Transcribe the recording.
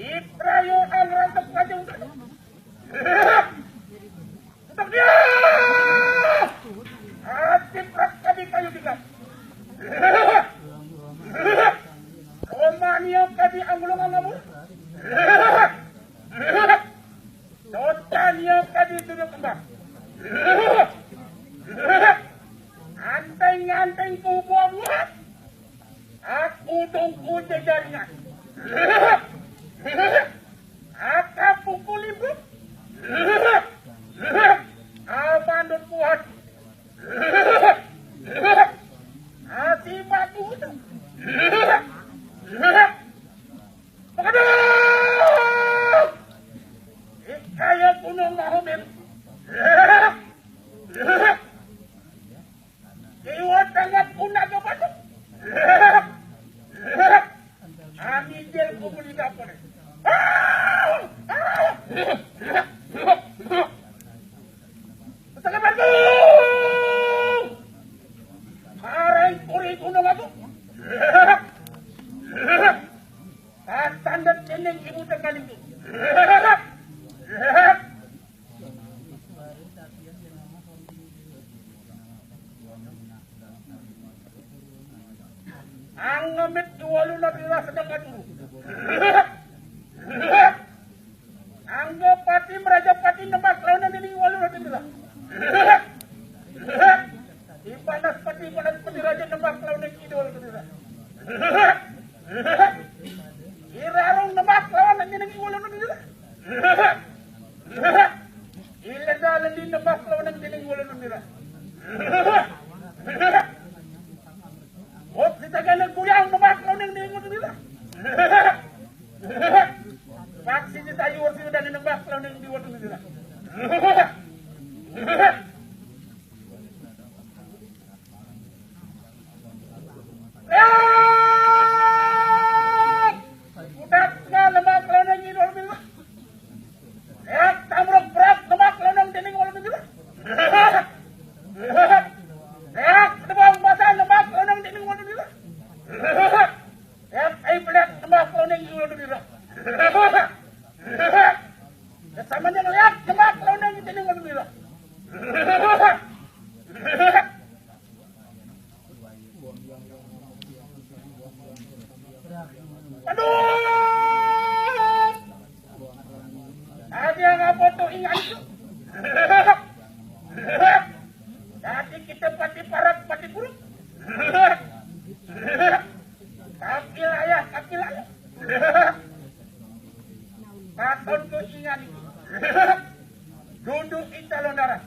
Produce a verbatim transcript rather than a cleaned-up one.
Itrayo ang rantok kajeng. Untuk dia. Hati prak kadi kayu tiga. Roma nio kadi anggulung angamu. Dosa nio kadi duduk kembang. Anteng-anteng ku buah-buah. Aku tungku jejaringan. Aka pukul ibu. Abandut kuat. Hati batu itu. Aduh! Ikaya gunung mahumir. Iwat tangan kuna ke batu. Kami jel kubur di dapur. Setengah batu. Marai kuri gunung aku. Tandan jeneng ibu tengah itu. Angemit dua luna bila sedang katuru. Anggo pati meraja pati nembak lawan ini dua luna bila. Ipanas pati panas pati raja nembak lawan ini dua luna bila. Irarung nembak lawan ini dua luna bila. Ilenda lendi nembak lawan ini dua luna bila. Wot di tagana guyang nembak lawan ini dua luna bila. Paksi di tayu wot di nembak lawan ini dua luna bila. Leak! Udak nga lemak lawan yang ngidol bila. Leak tamruk berak lemak lawan yang dening wal bila. Leak tebang basah lemak lawan yang dening wal bila. Leak ai belak lemak lawan yang ngidol bila. Kesamanya leak lemak lawan yang dening wal bila. Aduh! Tadi yang apa tuh ingat itu? Tadi kita pati parak, pati buruk. Kaki ayah, kaki ayah. Katon tuh ingat itu. Duduk di calon darah.